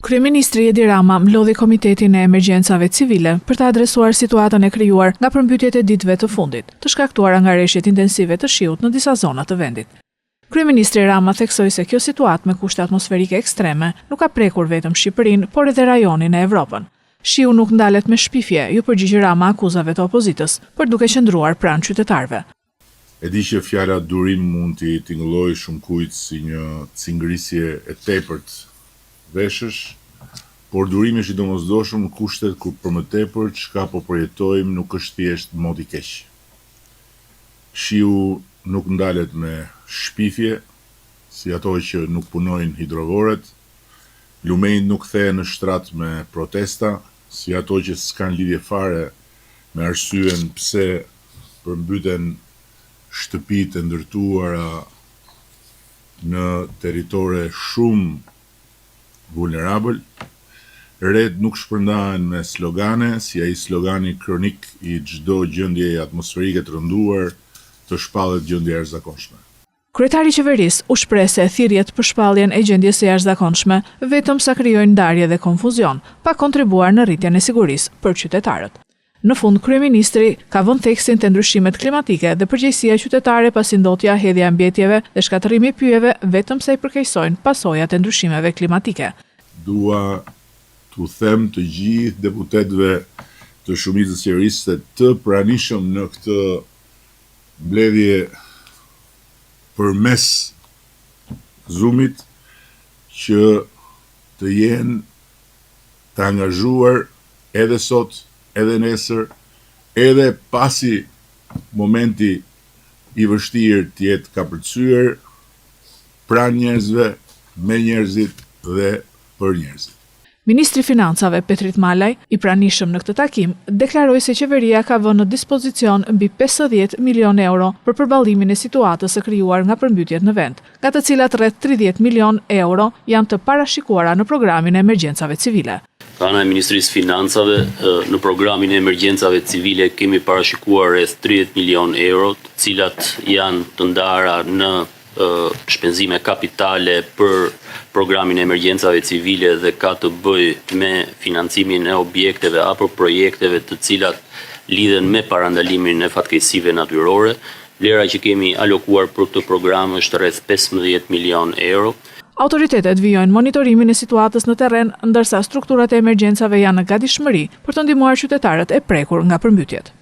Kryeministri Edi Rama mblodhi Komitetin e Emergjencave Civile për të adresuar situatën e krijuar nga përmbytjet e ditëve të fundit, të shkaktuara nga reshjet intensive të shiut në disa zona të vendit. Kryeministri Rama theksoi se kjo situatë me kushte atmosferike ekstreme nuk ka prekur vetëm Shqipërinë, por edhe rajonin e Evropën. Shiu nuk ndalet me shpifje, iu përgjigj Rama akuzave të opozitës, por duke qëndruar pranë qytetarëve. E di që fjala durim mund t'i tingëllojë shumëkujt si një cingërisje e tepërt veshësh, por durimi është i domosdoshëm në kushtet kur për më tepër çka po përjetojmë nuk është thjesht mot i keq. Shiu nuk ndalet me shpifje, si ato që nuk punojnë hidrovoret, lumenjtë nuk kthehen në shtrat me protesta, si ato që s'kanë lidhje fare me arsyen pse përmbyten shtëpitë e ndërtuara në territore shumë vulnerabël. Retë nuk shpërndahen me slogane, si ai slogani kronik i çdo gjendjeje atmosferike të rënduar të shpallet gjendje e jashtëzakonshme. Kryetari i qeverisë u shpreh se thirrjet për shpalljen e gjendjes së jashtëzakonshme vetëm sa krijojnë ndarje dhe konfuzion, pa kontribuar në rritjen e sigurisë për qytetarët. Në fund, kryeministri ka vënë theksin te ndryshimet klimatike dhe përgjegjësia qytetare pasi ndotja, hedhja e mbetjeve dhe shkatërrimi i pyjeve vetëm sa i përkeqësojnë pasojat e ndryshimeve klimatike. Dua t'u them të gjithë deputetëve të shumicës qeverisëse të pranishëm në këtë mbledhje përmes Zoom-it që të jenë të angazhuar edhe sot, edhe nesër, edhe pasi momenti i vështirë të jetë kapërcyer, pranë njerëzve, me njerëzit dhe për njerëzit. Ministri i Financave, Petrit Malaj, i pranishëm në këtë takim, deklaroi se qeveria ka vënë në dispozicion mbi 50 milionë euro për përballimin e situatës së krijuar nga përmbytjet në vend, nga të cilat rreth 30 milionë euro janë të parashikuara në programin e emergjencave civile. Nga ana e Ministrisë së Financave, në programin e emergjencave civile kemi parashikuar rreth 30 milionë euro, të cilat janë të ndara në shpenzime kapitale për programin e emergjencave civile dhe ka të bëjë me financimin e objekteve apo projekteve të cilat lidhen me parandalimin e fatkeqësive natyrore. Vlera që kemi alokuar për këtë program është rreth 15 milion euro. Autoritetet vijojnë monitorimin e situatës në terren, ndërsa strukturat e emergjencave janë në gatishmëri për të ndihmuar qytetarët e prekur nga përmbytjet.